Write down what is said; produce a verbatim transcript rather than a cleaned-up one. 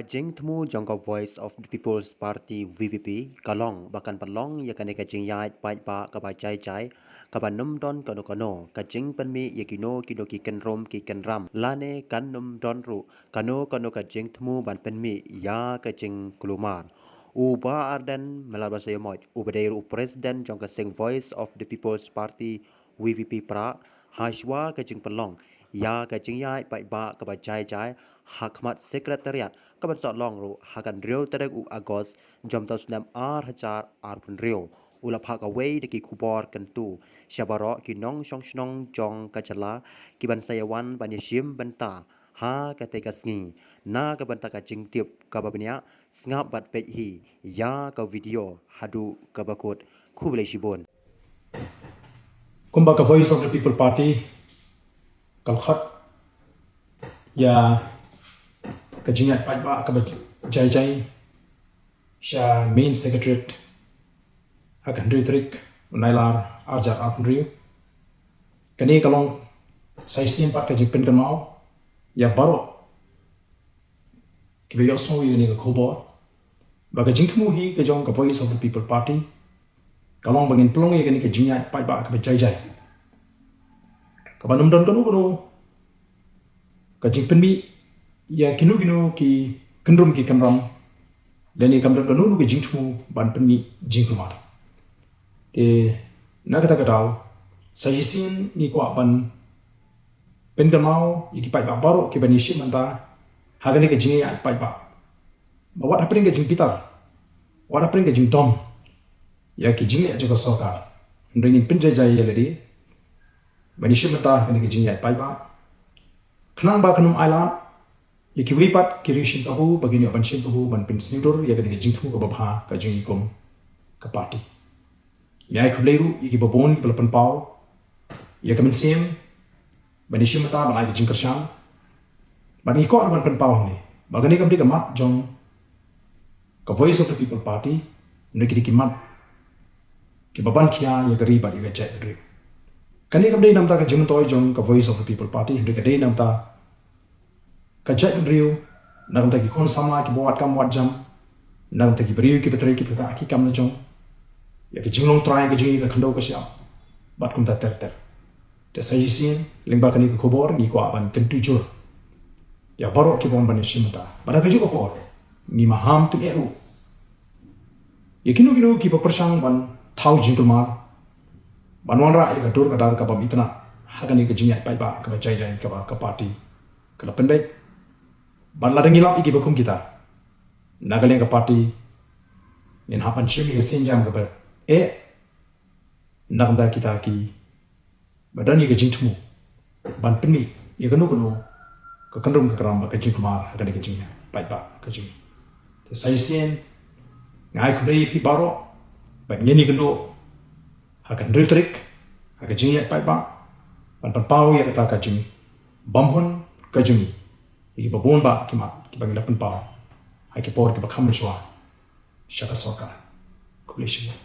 Jingthmu jong ka Voice of the People's Party, V P P, ka long ba kan pynlong ïa kane ka jingïaid paidbah kaba jai jai, kaba nym don kano kano ka jingpynmih ïa kino kino ki kynrum ki kynram, lane kan nym don ruh kano kano ka jingthmu ban pynmih ïa ka jingkulmar. U Bah Ardent Miller Basaiawmoit, uba dei ruh u President jong ka seng Voice of the People's Party, V P P, Prah, ha shuwa ka jingpynlong ïa ka jingïaid paidbah kaba jai jai ha khmat Secretariat, kaban sa long ruh ha ka hynriew tarik u August jong u snem ar hajar arphew hynriew. U la phah kawei na ki khubor kyntu sha baroh ki nongshong shnong jong ka jylla kiban sa ïa wan ban ïashim bynta ha katei ka sngi. Na ka bynta ka jingtip kaba bniah, sngap bad peit hi ïa ka video haduh kaba kut. Khublei shibun. Kumba ka Voice of the People Party ka la khot ïa ka jingïaid paidbah kaba jai jai sha Main Secretariat ha ka hynriew tarik u Nailar ar hajar arphew hynriew. Kane ka long sa shisien pat ka jingpynkynmaw ïa baroh kiba ïohsngew ïa kane ka khubor ba ka jingthmu hi ka jong ka Voice of the People Party ka long ba ngin pynlong ïa kane ka jingïaid paidbah kaba jai jai, kaba nym don kano kano ka jingpynmih ïa kino kino ki kynrum ki kynram, lane kam don kano kano ka jingthmu ban pynmih jingkulmar. Te na kata ka daw, sa shisien ngi kwah ban pynkynmaw ïa ki paidbah baroh kiban ïashim bynta ha kane ka jingïaid paidbah ba wat hapdeng ka jingbitar, wat hapdeng ka jingdom ïa ki jingleh jong ka sorkar, hynrei ngin pynjai jai ïa lade ban ïashim bynta ha kane ka jingïaid paidbah, khnang ba kan ym ailad ïa kiwei pat ki riew shim kabu ba kin ïoh ban shim kabu ban pynsngewdur ïa kane ka jingthmu kaba bha ka jong ngi kum ka party. Ngi ai khublei ruh ïa kiba bun kiba la pynpaw ïa ka mynsiem ban ïashim bynta ban ai ka jingkyrshan. Bad ngi kwah ruh ban pynpaw hangne ba kane kam dei ka mat jong ka Voice of the People Party, hynrei ki dei ki mat kiba ban khia ïa ka ri bad ïa ka jaitbynriew. Kane kam dei namar ka jingmyntoi jong ka Voice of the People Party, hynrei ka dei namar ka jaitbynriew, na ka bynta ki khun samla kiba wad kam wad jam, na ka bynta ki briew kiba trei kiba ktah ki kam la jong, ïa ka jinglong trai ka jong ngi ka khyndew ka shyiap bad kumta ter ter. Te sa shisien lyngba kane ka khubor ngi kwah ban kyntu jur ïa baroh kiba wan ban ïashim bynta. Bad ha kajuh ka por ngi maham tyngeh ruh ïa kino kino kiba pyrshang ban thaw jingkulmar, ban wanrah ïa ka dur ka dar ka bym itynnad ha kane ka jingïaid paidbah kaba jai jai kaba ka party ka la pynbeit. Bad lada ngi lap ïa kiba kum kita na ka liang ka party, ngin hap ban shim ïa ka sienjam kaba eh na ka bynta kita kiba don ïa ka jingthmu ban pynmih ïa kano kano ka kynrum ka kynram bad ka jingkulmar ha kane ka jingïaid paidbah ka jong ngi. Te sa shisien nga ai khublei ïa phi baroh bad ngin ïakynduh ha ka hynriew tarik ha ka jingïaid paidbah ban pynpaw ïa kata ka jingbymhun ka jong ngi ïa kiba bun bah ki mat kiba ngi la pynpaw ha ki por kiba kham mynshuwa sha ka sorkar. Khublei shibun.